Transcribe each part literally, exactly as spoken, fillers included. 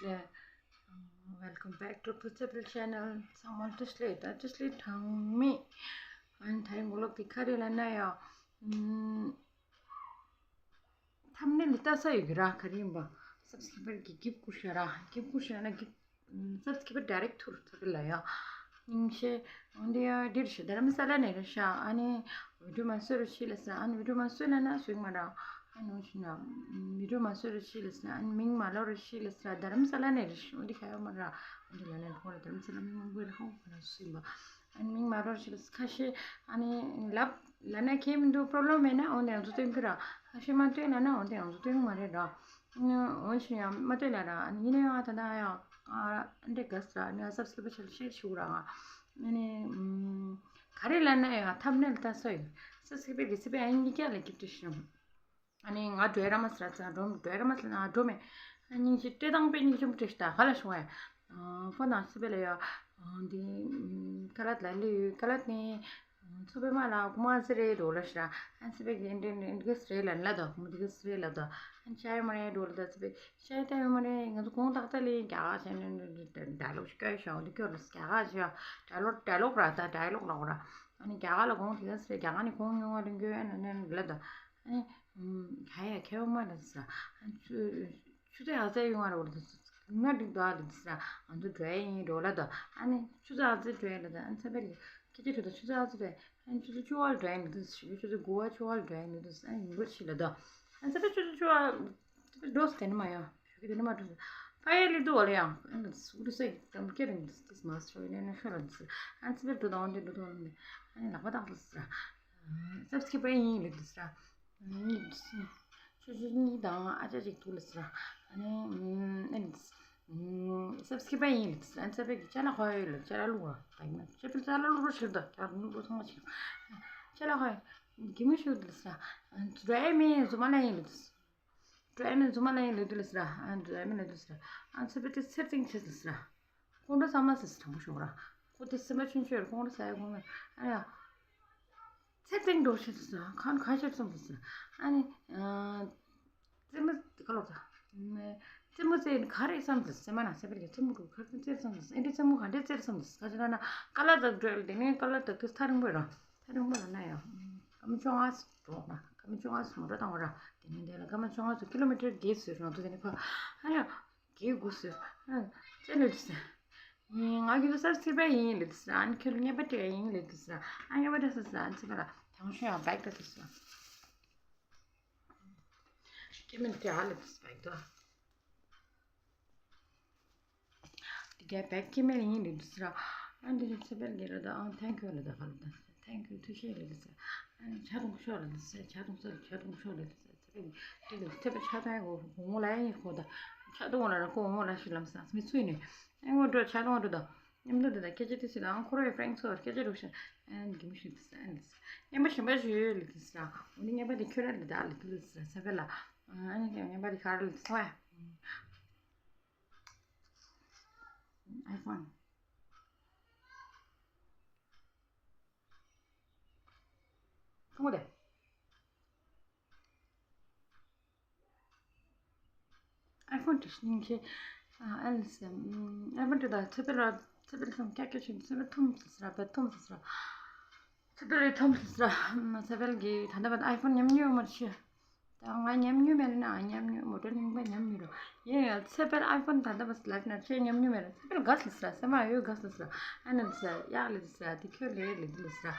ལ། Welcome back to Putsabil channel. ཚང་མ་བཀྲ་ཤིས་བདེ་ལེགས། བཀྲ་ཤིས་བདེ་ལེགས་གྲངས་མེད། ཨ་ནི་ད་རིང་ཝི་ལོག་འདི་ག་རེ་ལབ་ན་ཡང་། ཨམ། ཐམ་ནེལ་ལྟ་ས་ཡོད་གི་ར། ག་རེ་ཡིན་པ། སབ་སི་ཀི་རའི་བར་གྱི་གིབ་ཀུ་ཤ་ར། གིབ་ཀུ་ཤ་ན་གིབ། སབ་སི་ཀི་རའི་བར་ཌའི་རེག་ཐུར་ཚ་གི་ལ་ཡ། ཉིན་ཤས། འོན་ཏེ་ཡ་འདིར་ཤ་དྷ་རམ་ས་ལ་ནས་རེད་ཤག་ཨ་ནི་བི་ཌིའོ་མ་བཟོས་རོགས་བྱེད་ལབ་ཟེར། ཨ་ནི་བི་ཌིའོ་མ་བཟོས་ལབ་ན་བཟོས་མ་ར། ཨ་ནི་འོན་ཤིན་ན་བི་ཌིའོ་མ་བཟོས་རོགས་བྱེད་ལབ་ཟེར། ཨ་ནི་མིང་མ་ལོག་རོགས་བྱེད་ལབ་ཟེར། དྷ་རམ་ས་ལ་ནས་རེད་ཤག་འོན་ཏེ་ཤ་ཡོད་མ་ར། འོན་ཏེ་ལ་ནས་ཁོང་ར་དྷ་རམ་ས་ལ་མི་མང་པོ་རེད། ཁོང་ཁོ་ན་བཟོས་ཡིན་པ། ཨ་ནི་མིང་མ་རོགས་ཞིག་ཁ་ཤས་ཨ་ནི་ལབ་ལབ་ན་ཁྱད་མི་འདུག་པོ་རོབ་ལེམ་མེད་ན་འོན་ཏེ་ང་ཚོ་སྟོན་གི་ར། ཁ་ཤས་མ་སྟོན་ལབ་ན་འོན་ཏེ་ང་ཚོ་སྟོན་གི་མ་རེད་ར། འོན་ཞིག་ཡང་མ་སྟོན་ལབ་ར། ཨ་ནི་ཡིན་ན་ཡང་ད་ལྟ་ཡང་ཨ་འདྲེ་དགའ་སི་ར། ཨ་ནི་ཨ་སབ་སི་ཀི་རའི་བར་ཆ་ལ་ཤེར་ཞུ་ར། ང་ཨ་ནི་ག་རེ་ལབ་ན་ཡང་ཐམ་ནེལ་ལྟ་སོ་ཡིན། སབ་སི་ཀི་རའི་བར་གི་སི་པའི་ཨ་ནི་རྒྱ་ལ་གི་ཏི་ཤམ། ཨ་ནི་ང་འགྲོ་ར་མ་སི་ར་ཙང་འགྲོ་འགྲོ་ར་མ་སི་ན་འགྲོ་མེད། ཨ་སྙིང་རྗེ་སྤྲེལ་ཐང་པའི་སྙིང་རྗེ་མོ་སྤྲེལ་ཞིག་ད་ག་ལ་བྱུང་བས། ཨ་ཁོ་ན་སི་པེ་ལ་ཡ། ཨ་འདི་ཀ་ལ་ལ་ལི་ཡོད། ཀ་ལ་ནི་ཚོ་པའི་མ་ལ་ཀུ་མ་སི་རེ་འགྲོ་ལ་ཤི་ར། ཨ་སི་པེ་གི་འདི་འདི་གི་སི་རེ་ལ་ལ་དོ་མོ་འདི་གི་སི་རེ་ལ་དོ། ཨ་ཅའི་མ་རེ་འགྲོ་ལ་དོ་སི་པེ་ཅའི་ཏའི་མ་རེ་ང་ཚོ་གོང་ཏག་ཏག་ལི་རྒྱ་ག་ཅན་འདི་འདི་འདི་ལོག་ཤི་ཀའི་ཤོ་འདི་ཀྱོ་ལ་རྒྱ་ག་ཅི་ཡ་ད་ལོག་ད་ལོག་ར་ད་ད་ལོག་ལོག་ར། ཨ་ནི་རྒྱ་ག་ལ་གོང་དེ་ག་སི་རེ་རྒྱ་ག་ནི་གོང་ཉུང་བ་རིང་གི་ཨ་ནི་ལ་དོ། ཨ་ནི། ཧ་ཡ་ཁེ་བ་མ་རེད་ཟེར། ཆུ་ཚོད་ཡག་ཚད་ཡོང་བ་རེད་ཟེར། ང་འགྲིག་འདུག་ཨ་ལེ་ཟེར། ང་ཚོ་འགྲོ་ཡ་ཡིན་འགྲོ་ལ་དང་ཨ་ནི་ཆུ་ཚོད་ཡག་ཚད་འགྲོ་ཡ་ལ་དང་ཨ་ནི་ཚ་བའི་ལ་ཁྱེད་ཀྱི་ཁྲོད་དུ་ཆུ་ཚོད་ཡག་ཚད་འགྲོ་ཡ། ཨ་ནི་ཆུ་ཚོད་བཅུ་པ་ལ་འགྲོ་ཡ་མི་འདུག་ཟེར། ཆུ་ཚོད་དགུ་པ་བཅུ་པ་ལ་འགྲོ་ཡ་མི་འདུག་ཟེར། ཨ་ནི་ཡིན་པ་ཆི་ལ་དང་ཨ་ནི་ཚ་བའི་ཆུ་ཚོད་བཅུ་པ་ཚ་བའི་འགྲོ་ཟེར་ནི་མ་ཡོང་། ཞུ་གི་དེ་ནི་མ་འགྲོ་ཟེར། ཕ་ཡ་ལི་འདུག་ཨ་ལེ་ཡང་ཨ་ནི་སུ་རི་སའི་གཏམ་སྐད་རིང་འདུག་ཟེར། མ་སོ་ཡིན་ནི་ཤོ་ལ་འདུག་ཟེར། ཨ་ནི་ཚ་བའི་འགྲོ་དང་འོན་ཏེ་འགྲོ་དང་ཨ་ནི་ལག་པ་བཏང་ཟེར། སབ་སི་ཀི་རའི་བར་ཡིན་ལེ་འདུག་ཟེར། གཉིས། ཆུ་ཚོད་གཉིས་དང་ཨ་ཅག་ཅིག་འདུག་ལ་ཟེར། ཨ་ནི་ཨ་ནི་སབ་སི་ཀི་རའི་བར་ཡིན་ལ་ཟེར། ཨ་ནི་ཚ་བའི་གི་ཅ་ལག་ཁོ་ཡོད་ལ་ཅ་ལག་བླུགས་ར། ད་ཡིན་ན་ཅ་བའི་ཅ་ལག་བླུགས་རོགས་ཞིག་ད་ཅ་ལག་བླུགས་རོགས་ཚང་མ་ཞིག་ཅ་ལག་ཁོ་ཡོད་གི་མོ་ཞིག་འདུག་ལ་ཟེར། ཨ་ནི་འགྲོ་ཡ་མེད་རྫུན་མ་ལ་ཡིན་ལ་ཟེར། འགྲོ་ཡ་མེད་རྫུན་མ་ལ་ཡིན་ལ་འདུག་ལ་ཟེར། ཨ་ནི་འགྲོ་ཡ་མེད་ལ་འདུག་ཟེར། ཨ་ནི་ཚ་བའི་དེ་ཚེར་ཏིང་བྱེད་ཟེར་ཟེར། ཁོང་ཁྲོ་ཟ་མ་ཟེར་དྲང་པོ་ཤོད་ར། ཁོ་དེ་སེམས་པ་ཆུང་ཆུང་རེད། ཁོང་ཁྲོ་ཟ་ཡ་ཁོང་ཨ་ཡ། ཚེ་བརྟན་འགྲོ་ཤེས་སོང་། ཁ་ཁ་ཤས་བསམ་སོང་། ཨ་ནི། རྩེད་མོ་ག་ལོག་ད། རྩེད་མོ་རྩེ་ག་རེ་བསམ་སོང་། རྩེད་མ་ན་སེ་པར་གྱི་རྩེད་མོ་ག་རེ་རྩེ་བསམ་སོང་། ཨེ་འདྲ་རྩེད་མོ་ག་འདྲ་རྩེ་བསམ་སོང་། ཁ་ཅིག་ན་ཀ་ལ་དག་འགྲོ་དེ་ནས་ཀ་ལ་དག་དུས་ཐག་རིང་པོ་ར། ཐག་རིང་པོ་ལ་ན་ཡང་། སྐར་མ་བཅོ་ལྔ་འགྲོ་ན་སྐར་མ་བཅོ་ལྔ་སུ་མོ་ཊ་བཏང་བ་ར། དེ་ནས་དེ་ལ་སྐར་མ་བཅོ་ལྔ་སུ་ཀི་ལོ་མི་ཊར་བརྒྱད་སུ་རང་དུ་དེ་ནས་ཕ། ཨ་ཡ། གེ་དགུ་ཟེར། ཨ། ཙེ་ལོ་ཟེར། ང་ཁྱོད་ཚོ་སབ་སི་ཀི་རའེབ་ཡིན་ལེ་ཟེར། ཨ་ནི་ཁྱོད་ལ་རྔན་པ་སྤྲད་ཡིན་ལེ་ཟེར། ཨ་རྔན་པ་སྤྲད་ཟེར་ཟེར། ཨ་ནི་ཚེ་བརྟན་ལ་དང་ཤོས་ཡང་བེག་ཏོ་ཟེར། སྐྱེ་མེད་དེ་ཨ་ལེ་ཟེར་བེག་ཏོ། དེ་ག་བེག་སྐྱེ་མེད་ཡིན་ལེ་ཟེར། ཨ་ནི་ཚེ་བརྟན་ལ་ར་ད་ཨ་ཐེང་ཀིའུ་ལེ་ད་ག་ལེ་ད། ཐེང་ཀིའུ་ཐུགས་རྗེ་ཆེ་ལེ་ཟེར། ཨ་ནི་ཇ་འཐུང་ཤོག་ལེ་ཟེར། ཇ་འཐུང་ཟེར། ཇ་འཐུང་ཤོག་ལེ་ཟེར། ཚེ་བརྟན་ལ་ཐེབས་ཆ་ཐང་གོ་ཧོ་ལ་ཡིན་ཁོ་ད། ཇ་འཐུང་ལ་ར་ཁོ་ཧོ་ལ་ཞིག་ལམ་སང་མི་ཚུད་ནས། ཨེ་ངོ་འགྲོ་ཇ་འཐུང་འགྲོ་ད། མཉམ་དུ་དེ་ད་སྐད་ཆ་དེ་སྲིད་ཨང་ཁོ་རོ་ཡི་ཕྲེང་ཚོར་སྐད་ཆ་རུ་ཤ། ཨ་ནི་གི་མི་ཞིག་དེ་ཟེར། ཨ་ནི་ཟེར། རྔན་པ་གཞན་པ་ཞིག་ཡོད་ལེ་དེ་ཟེར། འོ་ནི་རྔན་པ་དེ་ཁྱོད་ར་ལེ་ད་ལེ་དེ་ལེ་ཟེར། ཚེ་བརྟན་ལ། ཨ་ནི་རྔན་པ་དེ་ག་ར་ལེ་ཟེར། ཨའི་ཕོན། ཁོང་དེ། ཨའི་ཕོན་དེ་སྙིང་རྗེ། ཨ་ཨ་ལེ་ཟེར། ཨའི་ཕོན་དེ་ད་ཚེ་བརྟན་ལ་ཚེ་བརྟན་ལ་སང་ཀྱག་ཀྱག་བྱེད། ཚེ་བརྟན་ཐུམ་ཟེར་ཟེར། བརྟན་ཐུམ་ཟེར་ཟེར། ཚེ་བརྟན་ལ་ཐུམ་ཟེར་ཟེར། ཚེ་བརྟན་གྱིས་ད་ལྟ་བར་ཨའི་ཕོན་ཉམས་མྱོང་མ་ཤེས། ད་ང་ཉམས་མྱོང་མེད་ན་ཉམས་མྱོང་མོ་ཊ་རྙིང་པ་ཉམས་མྱོང་རོ། ཡིན་ཡང་ཚེ་བརྟན་ཨའི་ཕོན་ད་ལྟ་བར་ལབ་ན་ཁྱེད་ཉམས་མྱོང་མེད་ན། ཚེ་བརྟན་དགའ་ཟེར་ཟེར། སེམས་མ་ཡོད་དགའ་ཟེར་ཟེར། ཨ་ནི་ཟེར་ཡག་ལེ་ཟེར། དེ་ཁྱོད་ལེ་ལེ་དེ་ལེ་ཟེར།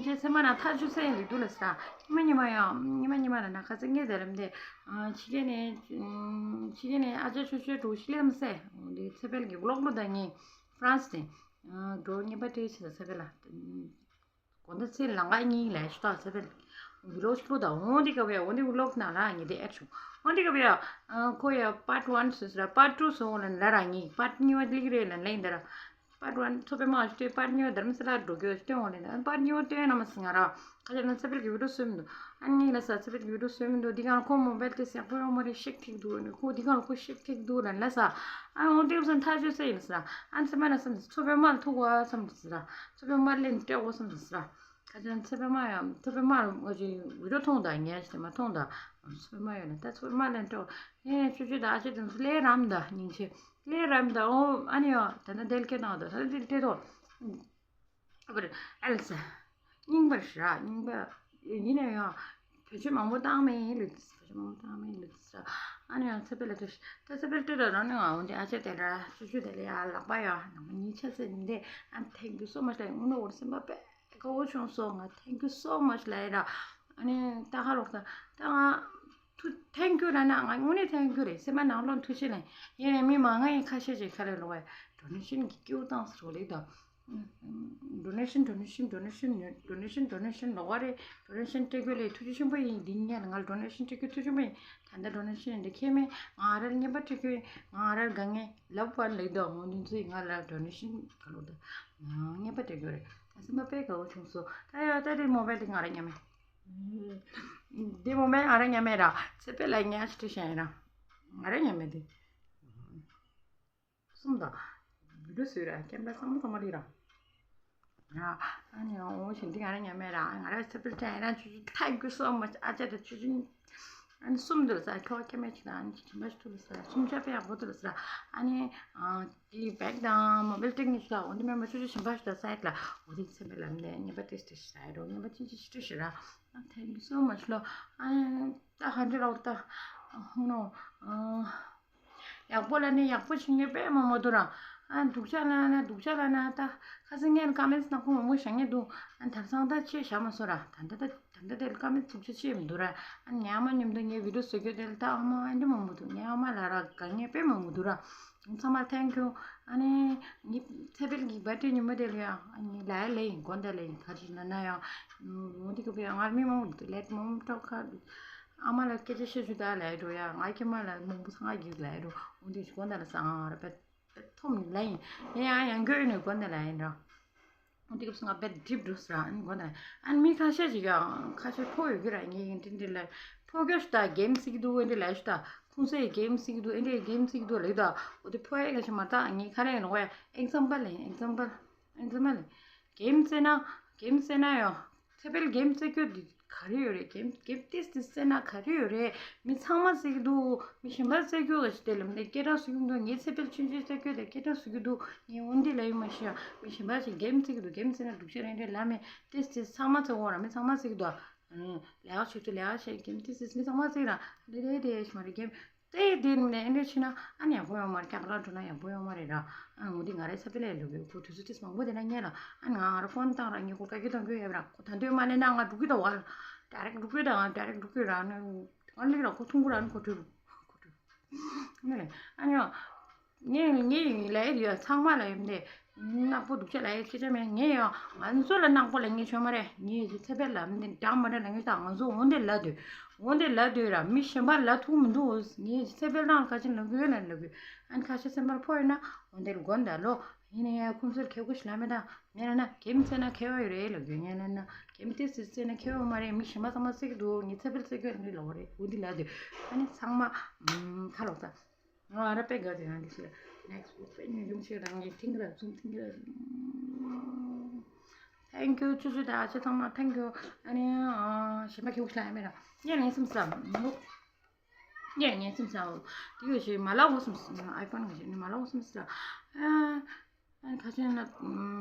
ཁྱེད་ཚེ་མ་ན་ཐག་ཆོད་ས་ཡིན་ལེ་དུ་ལེ་ཟེར། ཉི་མ་ཉི་མ་ཡང་ཉི་མ་ཉི་མ་ན་ན་ཁ་ཚེ་ངེས་དེ་རམ་དེ། ཕྱི་རྒྱལ་ནས་ཕྱི་རྒྱལ་ནས་ཨ་ཅག་ཆོས་ཆོས་འགྲོ་ཤི་ལེ་མ་ཟེར། འདི་ཚེ་བརྟན་གྱི་ཝི་ལོག་ལོ་ད་ངས་ཧྥ་རན་སི་ནས་འགྲོ་ཉེས་པ་དེ་ཆེ་ས་ཚེ་བརྟན་ལ། དགོང་དག་ཚེ་ལང་ཀ་གཉིས་ལས་ཤི་ཏོག་ཚེ་བརྟན་ཝི་ལོག་ཤི་ལོ་དང་འོང་དེ་ག་བའི་འོང་དེ་ཝི་ལོག་ནང་ལ་ངེས་དེ་ཨེ་ཆུང་། འོང་དེ་ག་བའི་ཁོ་ཡ་པཱར་ཊི་ཝན་ཟེར་ཟེར། པཱར་ཊི་ཊུ་སོང་ལ་ལ་ར་ངེས། པཱར་ཊི་གཉིས་པ་ལིག་རེད་ལ་ལེན་དེ་ར། པཱར་ཊི་ཝན་ཚོ་པའི་མ་ཞུ་དེ་པཱར་ཊི་གཉིས་པ་དྷར་མ་ས་ལ་འགྲོ་རྒྱུ་སྟོན་འོང་ལེན་དེ། པཱར་ཊི་གཉིས་པ་སྟོན་ན་མ་སི་ང་ར་ཁ་ཆེ་ན་ཚེ་བརྟན་གྱི་ཝི་ལོག་སོན་མི་འདུག་ཨ་ངེས་ལ་ས་ཚེ་བརྟན་གྱི་ཝི་ལོག་སོན་མི་འདུག་འདི་གང་ཁོ་མོ་བལ་དེ་སེག་པོ་ཡོང་མ་རེད། ཤེག་ཐིག་འདུག་ཁོ་འདི་གང་ཁོ་ཤེག་ཐིག་འདུག་ལ་ལ་ས། ཨ་འོང་དེ་བསམ་ཐག་ཆོད་ས་ཡིན་ས། ཨ་ཚེ་མ་ན་བསམ་ཚོ་པའི་མ་ལ་ཐུག་བ་བསམ་ས། ཚོ་པའི་མ་ལེན་སྤྲད་འོ་བསམ་ས། ཁ་ཅན་ཚེ་འཕེལ་མ་ཡང་ཚེ་འཕེལ་མ་ང་ཅིག་བི་ཌིའོ་མཐོང་ད་ངས་ཞིག་མ་མཐོང་ད། ཚེ་འཕེལ་མ་ཡོད་ན་ད་ཚེ་འཕེལ་མ་ལེན་སྤྲོ། ཨེ་ཆུ་ཆུ་ད་ཨ་ཅེ་དེ་ཚོ་ལས་རམ་ད་སྙིང་རྗེ་ལས་རམ་ད། ཨོ་ཨ་ནི་ཡང་ད་ནི་དེལ་སྐད་བཏང་ད་ད་དེལ་སྐད་དོ། ཨ་པར་ཨལ་ས་རྙིང་པར་ཞེ་རྙིང་པ་ཡིན་ན་ཡང་བེད་སྤྱོད་མང་པོ་བཏང་མེད་ལུགས། བེད་སྤྱོད་མང་པོ་བཏང་མེད་ལུགས། ཨ་ནི་ཡང་ཚེ་འཕེལ་ལ་ལྟོས་ཤིག་ད་ཚེ་འཕེལ་ལྟོས་ད་རང་ནི་ང་འོན་ཏེ་ཨ་ཅེ་དེ་ལ་ཆུ་ཆུ་དེ་ལ་ཡ་ལག་པ་ཡ་ནང་མ་གཉིས་ཆ་ཚེ་ཉིན་དེ་ཨ་thank you so much ལ་དངོས་གནས་འོར་སེམས་པ་དཔེ་དགའ་བོ་བྱུང་སོང་། ང་thank you so much ལ་ཡ་ར། ཨ་ནི་ད་ཧ་ལོག་ད་ད་ང་ཐུ་thank you ལ་ན་ང་དངོས་གནས་thank you རེད། སེམས་པ་ནང་ལོགས་ཐུགས་རྗེ་ཆེ་ལེ། ཡིན་ནའི་མི་མང་ང་ཡི་ཁ་ཤས་ཅིག་ཁ་ལས་ལོག་བས་donation གི་སྐྱེ་བོ་བཏང་ཟེར་བ་ལེགས་དང་། donation donation donation donation donation ལོག་བ་རེད། donation སྤྲད་དགོས་ལེ་ཐུགས་རྗེ་ཆེན་པོ་ཡིན། འདི་ཉལ་ང་donation སྤྲད་དགོས་ཐུགས་ཆེན་པོ་ཡིན། ད་ལྟ་donation འདི་ཁྱེད་མེད་ང་རལ་ཉེས་པ་སྤྲད་དགོས། ང་རལ་དགའ་ངེས་ལབ་པ་ལེགས་དང་འོ་འདི་ཚོ་ཡིན། ང་ལ་donation ག་ལོ་ད་ང་ཉེས་པ་སྤྲད་དགོས་རེད། ད་སེམས་པ་དཔེ་དགའ་བོ་བྱུང་སོང་། ད་ཡ་ད་དེ་mobile དེ་ང་ར་ཉམས་མེད། དེ་mobile ང་ར་ཉམས་མེད་ར་ཚེ་འཕེལ་ལ་ཉག་ཅིག་སྤྲད་བཞག་ཡིན་ར་ང་ར་ཉམས་མེད་དེ། གསུམ་དང་། བི་ཌིའོ་བཟོས་ར་ཀེམ་ར་ཚང་མ་ཚང་མ་རིག་ར། ཡ། ཨ་ནི་འོ་ཞིག་འདི་ང་ར་ཉམས་མེད་ར་ང་ར་ཚེ་འཕེལ་ཅན་ཡིན་ར་ཆུ་ཆུ་thank you so much ཨ་ཅག་དང་ཆུ་ཆུ། ཨ་ནི་གསུམ་འདུག་ལ་ས་ཁྱོ་ག་ཀེམ་ར་ཅིག་དང་ཨ་ནི་ཁྱིམ་པ་ཞིག་ཐུག་ལ་ས་གསུམ་ཆ་དཔེ་ཡག་པོ་འདུག་ལ་ས། ཨ་ནི་དེ་བེག་དང་mobile ཏིག་ནི་ཞིག་ལ་འོ་འདི་མེད་མ་ཆུ་ཆུ་ཁྱིམ་པ་ཞིག་དང་སའེ་ལ་འོ་དེ་ཚེ་འཕེལ་ལ་འདི་ཉེས་པ་ཏིག་ཏིག་ཞིག་ལ་ཡོད་ཉེས་པ་ཅི་ཅི་ཞིག་ཏིག་ཞིག་ར། thank you so much ལོ། ཨ་ནི་ད་ཧ་འདྲི་ལ་འོ་ད་ཧུ་ནོ། ཡག་པོ་ལ་ནི་ཡག་པོ་བྱེད་མཁན་དཔེ་མང་པོ་འདུག་ར། ཨ་སྡུག་ཅག་ལ་ན་སྡུག་ཅག་ལ་ན་ད་ཁ་སང་ངས་ཀ་མེན་ནག་པོ་མང་པོ་བཞག་མཁན་འདུག་ཨ་དེང་སང་ད་ཆེ་བཞག་མ་སོང་ར། ད་ལྟ་ད་ད་ལྟ་དེ་ཀ་མེན་ཚུགས་ཆ་ཆེ་མི་འདུག་ར། ཨ་ཉག་མ་མཉམ་དུ་ངའི་བི་ཌིའོ་བཟོ་རྒྱུ་དེ་ལ་ད་ཨ་མ་ཨ་འདྲ་མང་པོ་འདུག་ངའི་ཨ་མ་ལ་ར་དགའ་མཁན་དཔེ་མང་པོ་འདུག་ར། ཚང་མར་thank you ཨ་ནི་ངའི་ཚེ་འཕེལ་གྱི་བར་ཌེ་ཉིན་མོ་དེ་ལ་ཡང་ཨ་ནི་ལ་ཡ་ལེ་ཡིན་དགོན་དེ་ལེ་ཡིན་ག་ཅིག་ལ་ན་ཡང་འོ་འདི་གི་བུ་ཡང་ངར་མི་མང་པོ་འདུག་ལེ་མང་པོ་ཁ་འདུག་ཨ་མ་ལ་སྐད་ཆ་བཤད་རྒྱུ་ད་ལས་འགྲོ་ཡ། ང་ཁྱེད་མ་ལ་མང་པོ་ཚང་ང་རྒྱུག་ལས་འགྲོ། འོ་འདི་ཞིག་གོ་ད་ལ་ས་ང་ར་པད་པད་ཐོམ་ལ་ཡིན། ཡ་ཡ་ཡང་གོ་ནས་གོ་ད་ལ་ཡིན་ར། འོ་འདི་སྐབས་སུ་ང་པད་འགྲིབ་འགྲོ་ས་ར་ཨ་ནི་གོ་ད་ཨ་ནི་མི་ཁ་ཤས་ཅིག་ཡང་ཁ་ཤས་ཕོ་ཡོད་གི་ར། ངས་ཡིན་འདི་འདི་ལ་ཕོ་རྒྱུ་ཞིག་ད་གེམ་སི་གི་འདུག་འོ་འདི་ལ་ཞིག་ད་ཁུང་སའི་གེམ་སི་གི་འདུག་འོ་འདི་གེམ་སི་གི་འདུག་ལ་ད་འོ་འདི་ཕོ་ཡ་ཁ་ཤས་མ་ད་ངས་ཁ་རེ་ཡིན་ནོ་ཡ་example ཡིན་example example ཡིན་གེམ་རྩེ་ན་གེམ་རྩེ་ན་ཡང་། ཚེ་འཕེལ་གེམ་རྩེ་རྒྱུ་འདི་ག་རེ་ཡོད་རེད། གེམ་གེམ་ཏིས་ཏིས་རྩེ་ན་ག་རེ་ཡོད་རེད། མི་ཚང་མ་རྩེ་གི་འདུག་མི་གཞན་པ་རྩེ་རྒྱུ་ག་ཞིག་དེ་ལམ་ནས་སྐད་གྲགས་སུ་གི་འདུག་ངའི་ཚེ་འཕེལ་ཆུང་ཆུང་རྩེ་རྒྱུ་དེ་སྐད་གྲགས་སུ་གི་འདུག་ངས་འོན་ཏེ་ལ་ཡོད་མ་ཤེས་ཡ། མི་གཞན་པ་ཞིག་གེམ་རྩེ་གི་འདུག་གེམ་རྩེ་ན་སྡུག་ཤ་རེད་འདྲེ་ལ་མེད་ཏིས་ཏིས་ཚང་མ་རྩེ་འོང་ར། མི་ཚང་མ་རྩེ་གི་འདུག་ལས་ཀ་བྱེད་དུས་ལས་ཀ་བྱེད་གེམ་ཏིས་ཏིས་མི་ཚང་མ་རྩེ་ར། འདི་རེད་དེ་ཞིག་མ་རེད་གེམ། དེ་དེ་ནས་འདྲ་བྱས་ན་ཨ་ནི་ཡག་པོ་ཡོང་མ་རེད། ཀྱག་ལ་འགྲོ་ན་ཡག་པོ་ཡོང་མ་རེད་ར། ཨ་ངོ་དེ་ང་རའི་ས་པེ་ལས་ལོ་གི་ཁོ་དུས་ཚོད་ཏིས་མང་པོ་དེ་ན་ཉལ་ལ་ཨ་ནི་ང་ང་ར་ཕོན་བཏང་ར་ངས་ཁོ་བཀའ་བཀྱོན་གཏོང་རྒྱུ་ཡོད་ར། ཁོ་ད་འདོད་མ་ལེན་ན་ང་འགྲོ་གི་ད་བ་ལ་direct འགྲོ་གི་ད་ང་direct འགྲོ་གི་ར། ཨ་ནི་ང་ལིག་ར་ཁོ་ཐུང་གུ་ར་ཨ་ནི་ཁོ་འགྲོ་ཁོ་འགྲོ་ནས་ཨ་ནི་ངས་ངས་ལས་ཡོད་ཚང་མ་ལ་ཡོད་དེ། ནག་པོ་སྡུག་ཅག་ལ་ཡ་སྐད་ཆ་མེད། ངས་ཡང་ང་ཚོ་ལ་ནག་པོ་ལ་ངས་ཆོད་མ་རེད། ངས་ཀྱི་ཚེ་འཕེལ་ལ་འདི་འདྲ་མ་འདྲ་ལ་ངས་ད་ང་ཚོ་འོན་ཏེ་ལབ་དུས་འོན་ཏེ་ལབ་དུས་ར་མི་གཞན་པ་ལ་ཐུག་མི་འདུག་ངས་ཚེ་འཕེལ་རང་ཁ་ཆེན་ལབ་གི་ཡོད་ན་ལབ་གི། ཨ་ནི་ཁ་ཤས་སེམས་པར་ཕོག་ཡོད་ན་འོན་ཏེ་དགོན་ད་ལོ། ཡིན་ན་ཡང་ཁུངས་སུར་ཁེ་གོ་ཞིག་ལ་མེད་ད། ངས་ལ་ན་གེམ་རྩེ་ན་ཁེ་བ་ཡོད་རེད་ལབ་གི། ངས་ལ་ན་གེམ་ཏིས་ཏིས་རྩེ་ན་ཁེ་བ་མ་རེད། མི་གཞན་པ་ཚང་མ་རྩེ་གི་འདུག་ངས་ཚེ་འཕེལ་རྩེ་གི་ཡོད་ན་ལབ་རེད། འོན་ཏེ་ལབ་དུས་ཨ་ནི་ཚང་མ་ཁ་ལོག་ད། ང་ར་པེ་ག་དེ་ཡང་འདི་ཤེས་next book པེ་ཉུང་ཉུང་ཆེ་རང་གི་ཐིང་གི་ར་ཚུམ་ཐིང་གི་ར། Thank you ཆུ་ཆུ་ད་ཆེ་ཚང་མ་thank you ཨ་ནི་ཞེ་མ་ཁེ་བོ་ཤ་ཡ་མེ་ར། ཉེ་ནས་སེམས་ས་མོ། ཉེ་ནས་སེམས་ས་འོ། དེ་གི་ཞེ་མ་ལ་འོ་སེམས་ས་iPhone གི་ཞེ་ནི་མ་ལ་འོ་སེམས་ས་ར། ཨ་ཁ་ཆེན་ལ་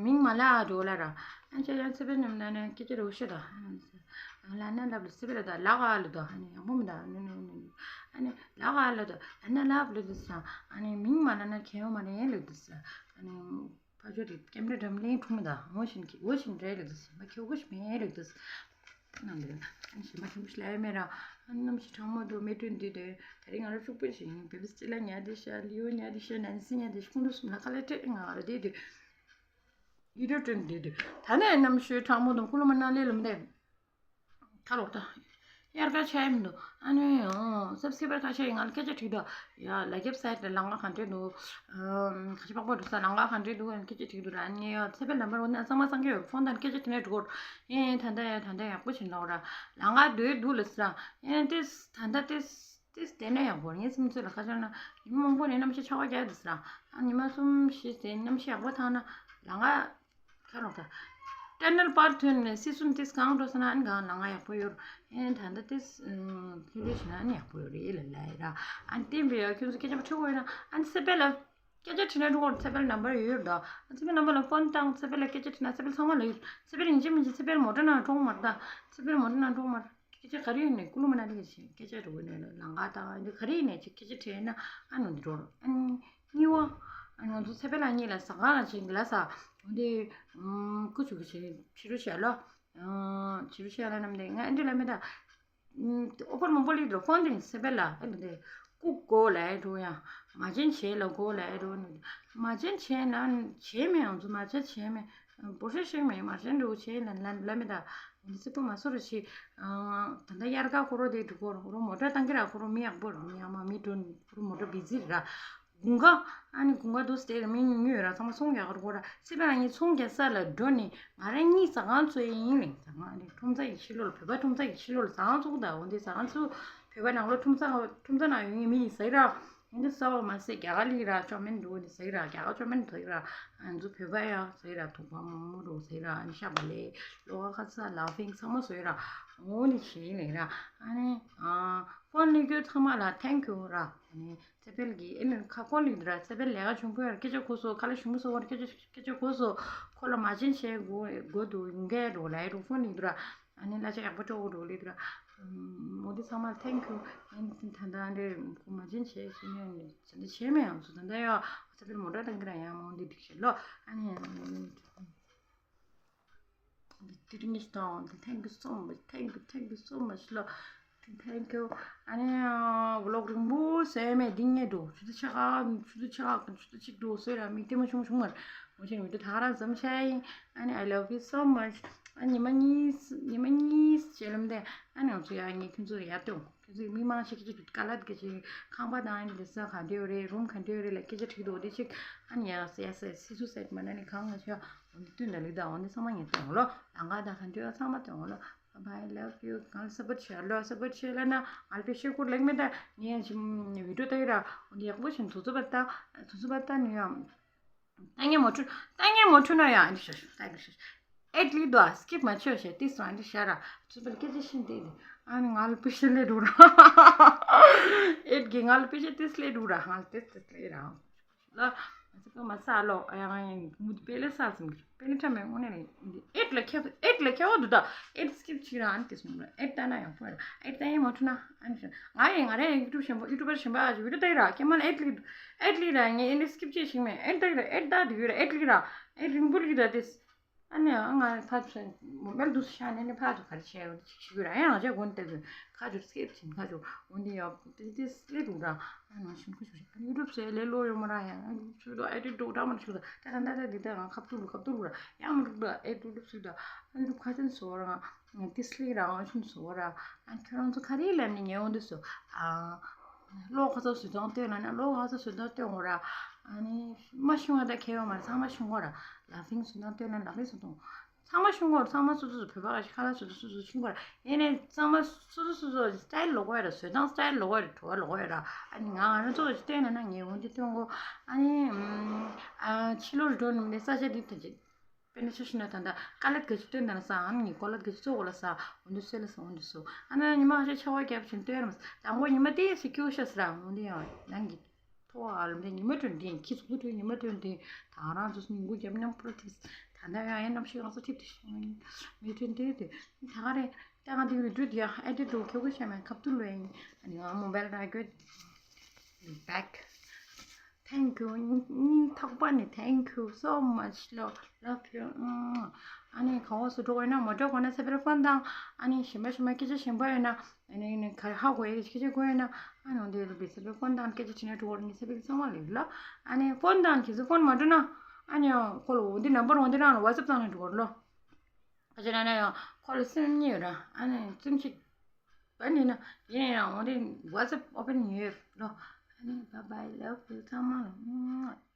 མིང་མ་ལ་འགྲོ་ལ་ར། ཨ་ཅག་ཡང་ཚེ་པའི་ནམ་ན་ནས་སྐད་ཆ་རོ་ཤི་ད། ལ་ན་ལབ་ལ་སི་པེ་ལ་ད་ལ་ག་ལ་ད་ཨ་ནི་ཡང་མོ་མི་ད་ནི་ནི་ནི་ཨ་ནི་ལ་ག་ལ་ད་ཨ་ན་ལབ་ལ་ད་ས་ཨ་ནི་མིང་མ་ལ་ན་ཁྱེད་ཡོང་མ་ནས་ལ་ད་ས་ཨ་ནི་ཕ་ཆོས་དེ་ཀེམ་ར་འགྲམ་ལེན་ཁྲུང་མི་ད་འོ་བཞིན་གི་འོ་བཞིན་རེ་ལ་ད་ས་མ་ཁྱེད་འོ་ཞིག་མེ་ལ་ད་ས་ནང་དུ་ཨ་ནི་ཞིག་མ་ཁྱེད་འོ་ཞིག་ལ་ཡ་མེ་ར་ཨ་ནི་ནམ་ཞིག་གྲང་མོ་དུ་མེ་ཏྲོན་དུ་དེ་ད་རིང་ང་ར་ཕྱུག་པོ་ཞིག་ཡིན་བེ་བི་སི་ཅི་ལ་ཉལ་དེ་ཤ་ལི་ཡོ་ཉལ་དེ་ཤ་ནན་སི་ཉལ་དེ་ཤ་ཁུང་རུ་སུམ་ལ་ཁ་ལ་ཏྲེ་ང་ར་དེ་དུ། ཡིད་དུ་དྲན་དུས་དུས། ད་ནས་རྣམ་ཤེས་དྲང་མོ་དང་ཀུན་སློང་མ་ནང་ལས་ལུམ་དེ། ཁ་ལོག་ད། དབྱར་ཁ་ཆེ་མི་འདུག་ཨ་ནི་ཨོ་སབ་སི་ཀེ་རའེབ་ཁ་ཤས་ང་ལ་སྐད་ཆ་དྲིས་འདུག་ཡ་ལ་རྒྱབ་སའིཊ་ལ་ལང་ཀ་ག་འདྲས་འདུག་ཁ་ཤས་པགས་པ་འདུག་ས་ལང་ཀ་ག་འདྲས་འདུག་ཨ་ནི་སྐད་ཆ་དྲིས་འདུག་ར། ཨ་ནི་ཡ་ཚེ་འཕེལ་ནམ་བར་འོ་ན་གཙང་མ་གཙང་གི་ཡོད། ཕོན་དང་སྐད་ཆ་དྲིས་ནས་འགྲོ་གོ་ཨེ་ད་ལྟ་ཡ་ད་ལྟ་ཡག་པོ་བྱིན་ལོག་ར། ལང་ཀ་འདུག་འདུག་ལ་ཟེར་ར། ཨེ་ཏེས་ད་ལྟ་ཏེས། ཏིས་དེ་ནས་ཡག་པོ་ངའི་སེམས་ཚོད་ལ་ཁ་ཆག་ན་ཉི་མ་མང་པོ་ནས་གནམ་གཤིས་ཆར་པ་རྒྱག་དུས་ཟེར་ཨ་ཉི་མ་གསུམ་བཞི་ཟེར་གནམ་གཤིས་ཡག་པོ་ཐང་ན་ལང་ཀ་ཁ་ལོག་ད། ཊ་ནལ་པར་ཐོན་ནས་སི་སུན་ཏིས་གང་འགྲོ་ས་ན་ཨན་གང་ལ་ང་ཡག་པོ་ཡོད། ཨན་ད་ལྟ་ཏིས་ཕུལ་ལུས་བྱས་ན་ཨན་ཡག་པོ་ཡོད་རེད་ལ་ལ་ཡ་ར། ཨན་བསྟན་པའི་ཡ་ཁྱོད་ཚོ་སྐད་ཆ་པ་ཁྲི་གོ་ཡོད་ན་ཨན་སེ་པེ་ལ་སྐད་ཆ་དྲིས་ན་ཁྲི་གོ་སེ་པེ་ལ་ནམ་བར་ཡོད་ཡོད་ད། སེ་པེ་ལ་ནམ་བར་ལ་ཕོན་བཏང་སེ་པེ་ལ་སྐད་ཆ་དྲིས་ན་སེ་པེ་ལ་ཚང་མ་ལ་ཡོད། སེ་པེ་ལ་ཡིན་གཅིག་མིན་གཅིག་སེ་པེ་ལ་མོ་ཊ་ནང་འགྲོ་མར་ད། སེ་པེ་ལ་མོ་ཊ་ནང་འགྲོ་མར། སྐད་ཆ་ག་རེ་ཡིན་ནས་ཀུ་ལུ་མ་ན་ལི་ག་ཅིག་སྐད་ཆ་འགྲོ་གི་ནས་ལ་ལང་ག་དང་འདི་ག་རེ་ཡིན་ནས་ཅིག་སྐད་ཆ་དྲིས་ན་ཨ་ནུ་འདི་འགྲོ་རོ། ཨ་ནི་གཉིས་པ། ཨ་ནི་ང་ཚོ་ཚེ་འཕེལ་ལགས་གཉིས་ལ་ཟ་ཁང་ལ་ཅིག་ལ་ཟ། འོ་འདི་ཀུ་ཆུ་གི་ཆི་ཆི་རུ་ཤ་ལོ། ཆི་རུ་ཤ་ལ་ནམ་དེ་ང་ཨ་འདི་ལ་མི་ད། ཨོ་ཕོར་མང་པོ་ལི་འགྲོ་ཕོན་དེ་ཚེ་འཕེལ་ལགས་ཨ་ནི་དེ་ཀུ་གོ་ལ་ཨེ་འགྲོ་ཡ། མ་བྱན་བྱེད་ལ་གོ་ལ་ཨེ་འགྲོ་ནི། མ་བྱན་བྱེད་ན་བྱེད་མེད་ང་ཚོ་མ་བྱན་བྱེད་མེད། པོ་ཧྲེ་ཤེག་མེ་མ་ཤན་རུ་ཆེ་ལ་ལ་ལ་མེ་ད། འདི་སི་པོ་མ་སོ་རུ་ཆེ། ད་ལྟ་དབྱར་ཁ་ཁོ་རོ་དེ་འགྲོ་ཁོ་རོ་མོ་ཊ་བཏང་གི་ར་ཁོ་རོ་མི་ཡག་པོ་རུ་མི་ཡག་མ་མི་འགྲོ་ཁོ་རོ་མོ་ཊ་བི་ཛི་ར། དགུན་ཁ་ཨ་ནི་དགུན་ཁ་དུ་སྟེ་ར་མི་ཉུ་ཉུ་ར་ཚང་མ་ཚོང་རྒྱག་གར་ཁོ་ར་སི་པོ་ང་གཉིས་ཚོང་རྒྱག་ས་ལ་འགྲོ་ནི་ང་རང་གཉིས་ཟ་ཁང་ཚོ་ཡིན་ལེ་ཟ་ཁང་ནི་ཁྲོམ་ཚ་ཡི་ཕྱི་ལོ་ལ་བོད་པ་ཁྲོམ་ཚ་ཡི་ཕྱི་ལོ་ལ་ཟ་ཁང་ཚུགས་ད་འོ་འདི་ཟ་ཁང་ཚུགས་བོད་པ་ནང་ལོ་ཁྲོམ་ཚ་ཁྲོམ་ཚ་ནང་ཡོད་ངེས་མི་ཡིན་ཟེར་ར། འདི་ས་འོག་མ་ཟད་རྒྱ་གར་ལི་ར་ཅོ་མིན་འགྲོ་ནི་ཟེར་ར་རྒྱ་གར་ཅོ་མིན་ཟེར་ར། ཨ་ནི་ཚོ་བོད་པ་ཡ་ཟེར་ར་ཐུག་པ་མོ་མོ་འགྲོ་ཟེར་ར་ཨ་ནི་ཤ་བ་ལེ་ལོ་ཁ་ཁ་ས་ལ་ཕིང་ཚང་མ་ཟེར་ར། འོ་ནི་ཤེས་ལེ་ར། ཨ་ནི་ཕོན་ལི་གྱོད་ཚང་མ་ལ་ཐེང་ཀྱུ་ར། ཨ་ནི་ཚེ་འཕེལ་གྱི་ཨེ་ནི་ཁ་ཕོན་ལི་ར་ཚེ་འཕེལ་ལས་ཀ་བྱུང་གོ་ཡ་སྐད་ཆ་གོ་སོ་ཁ་ལ་ཞུམ་སོ་བར་སྐད་ཆ་སྐད་ཆ་གོ་སོ་ཁོ་ལ་མ་བྱན་བྱས་གོ་གོ་འདུག་ཡིན་གའི་རོ་ལའི་རོ་ཕོན་ལི་ར། ཨ་ནི་གླ་ཆ་ཡག་པོ་སྤྲོད་དགོས་འགྲོ་ལེ་དུ་ར། མོ་དི་ཚང་མ་ཐེང་ཁྱུ། ཨ་ནི་ད་ལྟ་འདྲེ་ཁོ་མ་བྱན་བྱས་ཤི་ནས་ད་ལྟ་བྱས་མེད་ཡང་སུ་ད་ལྟ་ཡ་ས་པེར་མོ་ཊ་དང་གི་ར་ཡང་མོ་འདི་འགྲིག་ཤེ་ལོ། ཨ་ནི་དི་རིང་གི་སྟོང་དི་thank you so much thank you thank you so much ལོ། Thank you. ཨ་ནི་ཝི་ལོག་རིང་པོ་ཟེར་མེད་འདི་ངས་འགྲོ་ཆུ་ཚོད་ཕྱེད་ཀ་ཆུ་ཚོད་ཕྱེད་ཀ་ཆུ་ཚོད་གཅིག་འགྲོ་ཟེར་ར་མི་ལྟད་མོ་ཆུང་ཆུང་མར་མོ་ཆེན་བི་ཌིའོ་ད་ག་རང་ཙམ་བྱས་ཡིན། ཨ་ནི་I love you so much. ཨ་ཉི་མ་གཉིས་ཉི་མ་གཉིས་བྱས་ལམ་དེ་ཨ་ནི་ང་ཚོ་ཡ་ངས་ཁྱོད་ཚོ་ཡར་སྟོན་ཁྱོད་ཚོ་མི་མང་ཞིག་གིས་ཀ་ལད་གི་ཅིག་ཁང་པ་དང་ཨ་ནི་དེ་ས་ག་འདྲ་ཡོད་རེད་རུམ་ག་འདྲ་ཡོད་རེད་ལ་སྐད་ཆ་དྲིས་འདུག་དེ་ཅིག་ཨ་ནི་ཡ་ཡ་ས་སི་སུ་སེད་མ་ན་ནི་གང་ང་ཆ་འོ་འདི་བསྟུན་ད་ལི་ད་འོ་འདི་ཚང་མ་ངས་སྟོན་ལོ་ལང་ཀ་ད་ག་འདྲ་ཡོད་ཚང་མ་སྟོན་ལོ། Bye, love you. གང་ལ་སབ་པོར་ཊི་བྱེད་ལོ། སབ་པོར་ཊི་བྱེད་ལ་ན་ཨལ་པེ་ཤེ་ཁུར་ལེགས་མེད་ད་ངས་ཅིམ་བི་ཌིའོ་ལྟ་ཡི་ར་འོ་འདི་ཡག་པོ་བྱིན་དུ་ཚོ་པ་ད་དུ་ཚོ་པ་ད་ནི་ཡང་ད་ངས་མོ་ཁྲུ་ད་ངས་མོ་ཁྲུ་ན་ཡང་ཨ་འདི་ཤ་ཤ་ད་ངས་ཤ་ཤ་ཨེད་ལི་དོ་སྐིབ་མ་ཆོ་ཤ་ཏི་སོ་ཨ་འདི་ཤ་ར་ཚོ་པ་སྐད་ཆ་ཤིན་ཏེ་ནི་ཨ་ནི་ང་ལ་པེ་ཤ་ལེ་རུ་ར་ཨེད་གི་ང་ལ་པེ་ཤ་ཏི་སི་ལེ་རུ་ར་ང་ལ་ཏི་སི་ཏི་སི་ལེ་ར། ལ། ང་ཚོ་མ་ས་ལོ་ཡང་ཡང་མུ་དུ་པེ་ལེ་ས་ཙམ་གྱི་པེ་ལེ་ཁྲ་མེ་དངོས་གནས་རེད་འདི་ཨེད་ལ་ཁྱེད་ཨེད་ལ་ཁྱེད་འོ་འདུག་ད་ཨེད་སྐིབ་ཅིག་རང་དེ་སོང་ར་ཨེད་ད་ན་ཡང་ཕོ་ར་ཨེད་ད་ཡང་མ་ཐུ་ན་ཨ་ནི་ང་ཡང་ང་རེ་ཡང་ཡུ་ཊུབ་ཞན་པོ་ཡུ་ཊུབ་པར་ཞན་པོ་ཨ་ཅི་བི་ཌིའོ་ལྟ་ཡི་ར་ཁྱེད་མ་ལ་ཨེད་ལི་ཨེད་ལི་ར་ངས་ཨེད་སྐིབ་ཅིག་ཞིག་མེད་ཨེད་ད་ཡི་ར་ཨེད་ད་དུ་ཡི་ར་ཨེད་ལི་ར་ཨེད་རིང་པོ་ལི་ད་དེ། ཨ་ནི་ང་ཕར་ཚུར་མོ་བལ་འདུག་ཤ་ནས་ནི་ཕར་ཚུར་ག་རེ་བྱས་ཡོད་ཅིག་ཞུ་གི་ར་ཡང་ང་ཅག་དགོན་དེ་ཚོས་ཁ་ཆུར་སྐེབས་ཕྱིན་ཁ་ཆུར་འོན་ཏེ་ཡོད་དེ་དེ་སླེབས་འདུག་ར། ཨ་ནང་བཞིན་ཁུ་ཆུ་ཡུ་ཊུབ་ཟེར་ལས་ལོ་ཡོད་མ་ར་ཡང་ཡུ་ཊུབ་ཟེར་ལོ་ཨེ་ཌི་ཊི་འགྲོ་འདྲ་མ་ཆུ་ད་ད་ད་ད་འདི་ད་ང་ཁ་བཏུལ་ལུ་ཁ་བཏུལ་ལུ་ར་ཡང་མ་འགྲུབ་ད་ཨེ་ཌི་ཊི་ཟེར་ད་ཨ་ནི་ཁ་ཆེན་བཟོ་ར་ང་དེ་སླེབས་ར་ང་ཆུན་བཟོ་ར་ཨ་ཁྱོད་རང་ཚོ་ག་རེ་ལབ་ནི་ངས་འོན་ཏེ་བཟོ་ཨ། གློག་ཁ་ཚ་བཟོ་སྟངས་སྟོན་ན་ན་གློག་ཁ་ཚ་བཟོ་སྟངས་སྟོན་འོ་ར། ཨ་ནི་མ་ཤུང་བ་ད་ཁེ་བ་མ་ར་ཚང་མ་ཤུང་བ་ར། ལ་ཕིང་བཟོ་སྟངས་སྟོན་ན་ལ་ཕིང་བཟོ་སྟངས། ཚང་མ་ཤུང་བ་ར་ཚང་མ་སོ་སོ་སོ་བོད་པ་ག་ཤི་ཁ་ལ་སོ་སོ་སོ་སོ་ཤུང་བ་ར། ཡེ་ནས་ཚང་མ་སོ་སོ་སོ་སོ་སི་ཊའིལ་ལོག་བ་ར་བཟོ་སྟངས་སི་ཊའིལ་ལོག་བ་ར་བྲོ་བ་ལོག་བ་ར། ཨ་ནི་ང་ང་རང་ཚོ་ག་ཤི་སྟོན་ན་ན་ངས་འོན་ཏེ་སྟོན་གོ། ཨ་ནི་ཨ་ཕྱི་ལོགས་འགྲོ་ནི་ས་ཆ་འདི་ཐོན་ཅིག་དཔེར་ན་ཆ་བཞག་ན་ད་ལྟ་ཀ་ལད་ག་ཅི་སྟོན་དང་ས་ཨ་ནི་ཀོ་ལད་ག་ཅི་ཚོ་གོ་ལ་ས་འོ་འདི་སོད་ལ་ས་འོ་འདི་སོ་ཨ་ན་ཉི་མ་ཁ་ཤས་ཆ་བ་རྒྱབ་བཞིན་སྟོན་རམ་དང་པོ་ཉི་མ་དེ་སི་ཁྱུ་ཤ་སི་ར་འོ་འདི་ཡང་ནང་གི་ཐོ་ཨ་ལམ་དེ་ཉི་མ་དྲུག་འདི་ཁྱི་ཚུགས་དྲུག་ཉི་མ་དྲུག་འདི་ད་རང་ཚོ་སི་ཉིན་གུང་རྒྱབ་མཉམ་པོ་ཐིབས་ད་ལྟ་ཡང་ཡང་གནམ་གཤིས་གང་ས་ཐིབས་ཏེ་ཤི་མི་དྲན་དེ་དེ་ད་ག་རེ་ད་ག་འདི་རུ་དྲུད་ཡ་ཨེ་དེ་དྲུག་ཁྱོ་གུ་ཤ་མེད་ཁབ་ཏུ་ལོས་ཡིན་ཨ་ནི་ང་མོ་བལ་ར་གོད། Back. Thank you. སྙིང་ཐག་པ་ནས་thank you so much. Love, love you. ཨ་ནི་ག་བ་སུ་འགྲོ་དགོས་ན་མ་འགྲོ་དགོས་ན་ས་པེར་ཕོན་དང་ཨ་ནི་ཞིམ་པ་ཞིམ་པ་སྐད་ཆ་ཞིམ་པ་ཡོད་ན་ཨ་ནི་ག་ཧ་གོ་ཡ་སྐད་ཆ་གོ་ཡོད་ན་ཨ་ནི་འདི་རུ་བི་ས་པེར་ཕོན་དང་སྐད་ཆ་དྲིས་ན་འགྲོ་དགོས་ནི་ས་པེར་ཚང་མ་ལེགས་ལ་ཨ་ནི་ཕོན་དང་ཁྱེད་ཚོ་ཕོན་མ་འགྲོ་ན་ཨ་ནི་ཁོ་ལ་འོ་འདི་ནམ་བར་འོ་འདི་རང་ལ་ཝ་ཚབ་བཏང་ན་འགྲོ་དགོས་ལོ། ཁ་ཅིག་ན་ན་ཡང་ཁོ་ལ་སེམས་ཉེ་ཡོད་ར་ཨ་ནི་སེམས་ཤིག་བ་ནི་ན་ཡིན་ཡང་འོ་དེ་WhatsApp open ཡོད་རོ། ཨ་ནི་bye bye love you ཚང་མ་ལ།